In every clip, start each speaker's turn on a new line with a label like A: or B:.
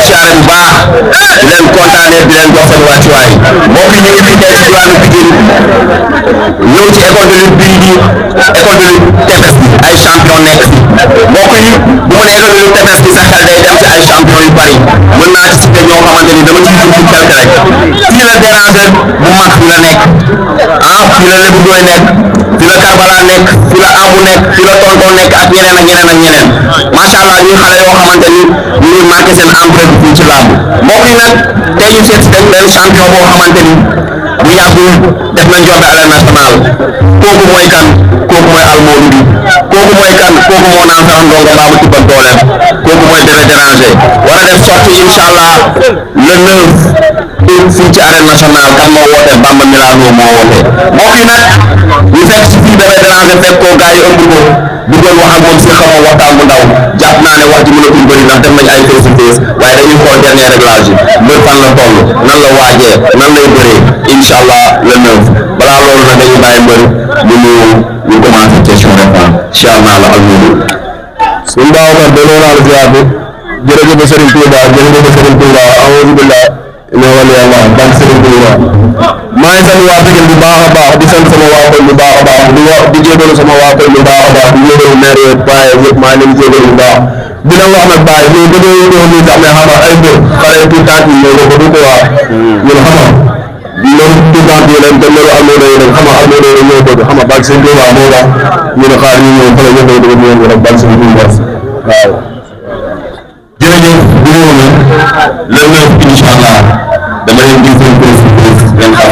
A: siyaare bu baax di leen kontaanee di leen jox seen wàccuwaay mbokk yi ñu ngi fii tey ci diwaanu Pikine ñëw ci école de lutte bii di école de lutte tefes bi ay champion nekk fi mbokk yi bu ma nee école de lutte tefes bi sa xel day dem ci ay champion yu bari mën naa ci cité ñoo xamante ni dama ciy dugg quelque rek fii la déranger bu mag fi la nekk fii la Lébu Ndoye nekk fii la Karbala nekk fii la Abu nekk fii la Tonton nekk ak ñeneen ak ñeneen ak ñeneen macha allah ñuy xale yoo xamante ni ñu ngi marqué seen empreinte fii ci làmb mbokk yi nag tey ñu seet si dañ benn champion boo xamante ni bu yàggul def nañ joxe arène nationale kooku mooy kan kooku mooy almoori kooku mooy kan kooku moo naan sax ndongo mbaa mu tibbal dooleem kooku mooy Bébé Déranger war a def sortie incha allah le 9 fii ci arène nationale kan moo woote Bamba Milano moo woote mbokk yi nag ñu fekk si fii Bébé Déranger fekk ko gars yi ëmb ko bu doon wax ak moom si xamoo waxtaan bu ndaw jàpp naa ne wax ji mënatul bëri ndax def nañ ay face to face waaye dañuy xool dernier réglage yi mbër fan la toll nan la waajee nan lay bëree incha allah le 9 balaa loolu nag dañuy bàyyi mbër bu ñu commencé question réponse incha allah la almouri suñu Babacar delloo naa la ziar bi jërëjëf Serigne Touba jërëjëf Serigne Touba a'uuzu billah inna waliyallah ban Serigne Touba maa ngi sant waa Pikine bu baax a baax di sant sama waa koñ bu baax a baax di jégalu sama waa koñ bu baax a baax di jégalu maire yeeg baay yëpp maa ngi leen di jégalu bu baax di la wax nag baay ñun dañoo ñëw nii sax mais xam nga ay mbir xale tout tànk yi ñëw ko du ko waa ñun xam nga loolu tout tànk yi leen te loolu almodo yi leen xam nga almodo yi ñoo bëgg xam nga bag seen Touba moo tax ñu ne xaar ñu ñëw fële ñu koy dugg ñu rek bag seen Touba waaw jërëjëf bu ñëw na le 9 incha allah dama leen di seen président leen xaar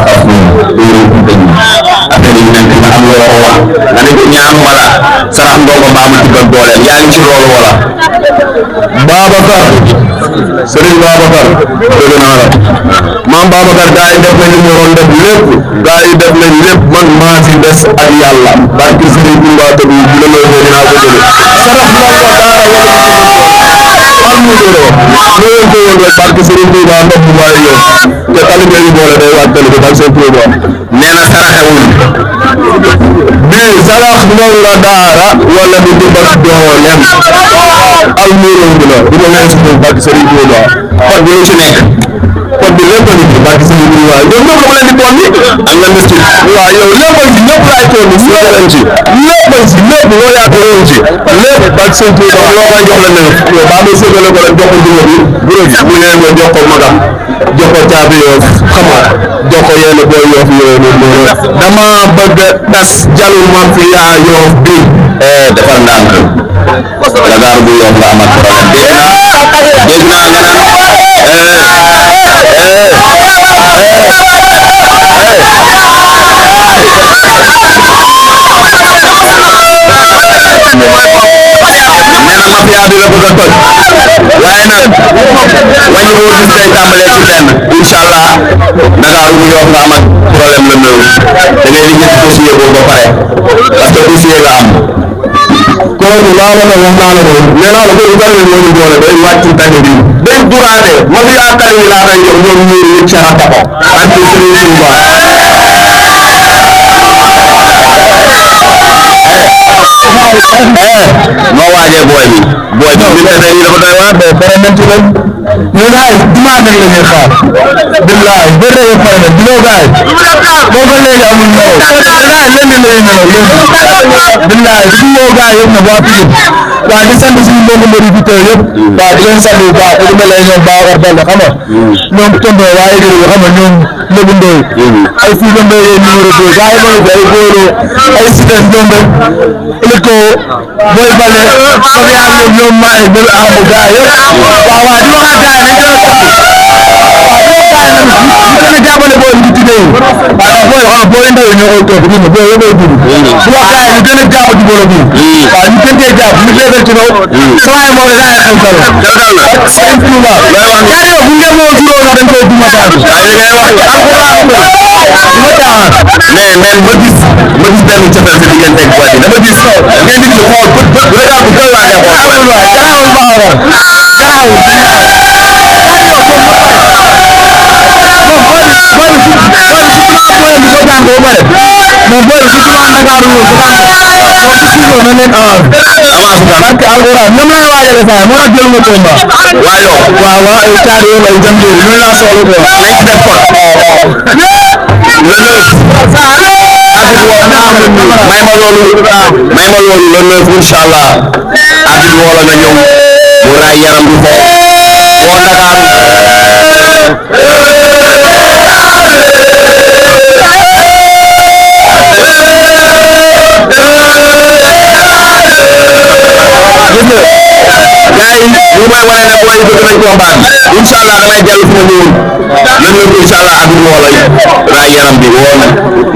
A: affaire yi nekk nga am loo ko wax nga ne ko ñaanuma la sarax ndongo mbaa ma tibbal dooleem yaa ngi ci loolu wala Babacar Serigne Babacar dëgg naa la maam Babacar gaa yi def nañ li ñu waroon def lépp gaa yi def nañ lépp man maa fi des ak yàlla barki Serigne Touba te bu la may woo dinaa ko jëlee sarax ndongo daara am mu yoro ñoo ko woon rek barki Serigne Touba ndox bu bari yow te tali bi ñu boole day waat tali bi ak seen Touba nee na saraxewul bii sarax ndongo daara wala mu dimbal dooleem almuuro bi la du ma leen si ñëw barki Serigne Touba kon bi lu ci nekk kon bi lépp a ngi fi barki Serigne Touba ñoom ñoo ko mën a di toon ni am na nga ci waaw yow lépp a ci ñëpp laay toon ni ñoo leen ci lépp a ci lépp loo yaatu woon ci lépp barki Serigne Touba loo koy jox la ne yow baa may séddale ko rek jox ko dugub bi bureau bi bu leen nga jox ko magam jox ko caabi yoof xam nga jox ko yenn booy yoof yooyu noonu dama bëgg tas jalu mafia yoof bi defal ndànk Dakar bu yoof la amat problème dégg naa nga mafia bi la bëgg a toj waaye nag wàññi boo gis day tàmbalee ci benn incha allah Dakar bu yoof nga amat problème la nëw da ngay liggéey dossier boobu ba pare parce que dossier nga am kooku laa wax naa la ko nee naa la kooku tali moo ñu boole day wàcc tali bi day duraade mafia tali bi laa koy jox ñoom ñuur ñu caata ko ak Serigne Touba noo waajee booy bi bi tane yi dafa doy waar de pare nañ ci leen ñu gaay dimanche rek la ñuy xaar billahi ba léegi pare na bilo gaay boo ba léegi amul ñëw gaay leen lay ñëw leen billahi su woo gaay yëpp nag waa Pikine waaw di sant suñu mbokku mbër yi fi teew yëpp waaw di leen sant bu baax ku mel ne ñoom Babacar Baldé xam nga ñoom tonto waaye gërëm xam nga ñoom Lébu Ndoye ay fii la Ndoye numéro 2 gaay yi fi ay góoro ay sites ñoom rek liko Boy Baldé Sofiane Diop ñoom maay mel amu gaay yëpp waaw waaw di wax ak gaay yi dañ gën a jàppale booy bi ci déglu waaw booy xool booy ndaw ñoo koy topp ñu ne booy yëpp ay dugg bu wax gaay yi ñu gën a jàpp ci borom bi waaw ñu gën cee jàpp ñu leeral ci kaw soxay moom la gaay xel dara Sëriñ Touba gaay yow bu ngeen moo juróom na dañ koy duma sax li ngay wax ci alquran duma caaxaan mais ma gis benn cofeel sa diggante ak booy bi dama gis ngay nit ñi xool bët regard bu gën laa lay xool waay garaawul baaxoon mais booy bi su ma Dakar
B: na nekk avance parce que alxuraan ñoom lay waajale saa moo tax jël nga combat waaw ay caar yoon ay jam loolu laa soxla quoi
A: nañ ci def ko may ma loolu le 9 incha allah arbitre woo la nga ñëw mu raay yaram bi foofu woo Dakar gars yi li may wane ne booy bëgg nañ combat bi incha allah da ngay dellu fi nga ñëwoon le 9 incha allah arbitre woo la raay yaram bi woo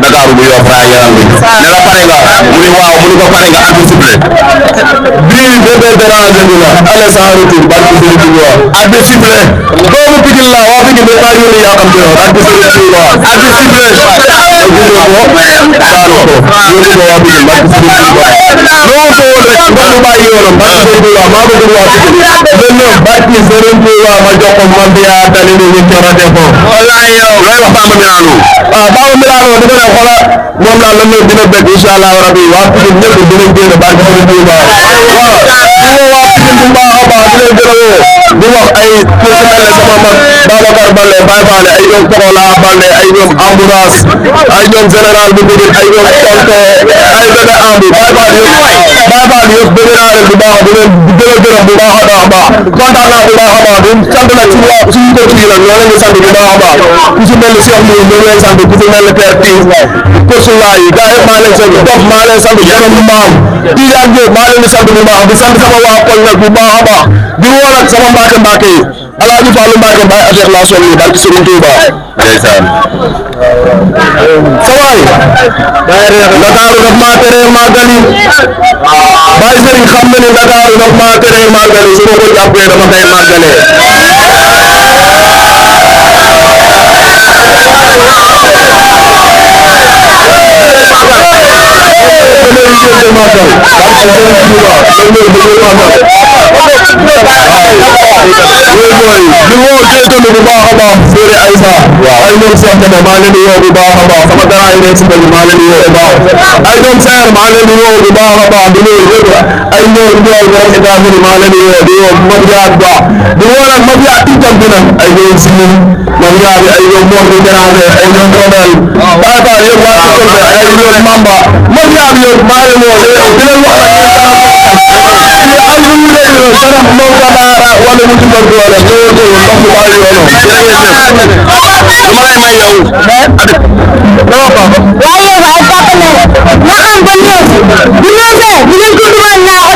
A: Dakar bu Yoff raay yaram bi ne la pare nga mu ni waaw mu ni ko pare nga arbitre sifflé
B: bii bébé déranger bi la aller sans retour barke Serigne Touba arbitre sifflé doomu Pikine la waa Pikine dafa yónni yàqamte yow barke Serigne Touba arbitre sifflé yónni ko waa Pikine barke Serigne Touba loo ko woon rek nga du bàyyi yoonam barke Serigne Touba maa bëgg waa Pikine le 9 barke Serigne Touba ma jox ko Mambia tali ni ñu coro defo
A: wallaay yow looy wax Baba Milano
B: Baba Milano di ko ne xola moom daal la ñëw dina bëgg incha allah rabbi waa Pikine ñëpp dinañ génn barke Serigne Touba di woo waa Pikine bu baax a baax di leen gën a woo di wax ay ku si mel ne sama mag Babacar Baldé Baye Fallé ay ñoom Pokola Baldé ay ñoom Ambulance ay ñoom général bu Pikine ay ñoom Tonto ay bébé Ambi Baye Fall yëpp bëgg naa leen bu baax di leen gën a gërëm bu baax a baax kontaan naa bu baax a baax di sant nag suñu waa suñu coach yi nag ñoo leen di sant bu baax a baax ku si mel ni Cheikh Mbour ñoo leen sant ku si mel ni Père Tis coach laa yi gars yëpp maa leen sant dof maa leen sant borom mbaam Tidiane Diop maa leen di sant bu baax di sant sama waa koñ nag bu baax a baax di woo nag sama mbàkke yi Alaaji Fallu Mbàkke Baye affaire la sol nii barke Serigne Touba
A: ndeysaan
B: sawaay Ndakaaru daf maa teree màggali Baye Serigne xam na ni Ndakaaru daf maa teree màggali su ma ko jàppee dama koy màggalee di woo tamit bu baax a baax Sëriñ Aïssa ay ñoom Cheikh Deme maa leen di woo bu baax a baax sama gars yi nekk si bëri maa leen di woo bu baax ay ñoom Seer maa leen di woo bu baax a baax di nuyu ñëpp ay ñoom Ndiol borom États-Unis maa leen di woo di woo Mafia bu baax di woo nag Mafia itam bi nag ay ñoom si Mafia bi ay ñoom Mor bu Déranger ay ñoom Robel Baye Fall yëpp waa Koungheul ay ñoom Mamba Mafia bi yëpp maa leen woo di leen wax nag alhamdulilah sarax moom ka daara wala mu ci bëgg wala ñëw ko ndox mu bàyyi yoonam
A: lu ma lay may yow
C: waaye waaye ay papa ne waxaan ba ñëw bu neexee ñu ngi ko dugal naa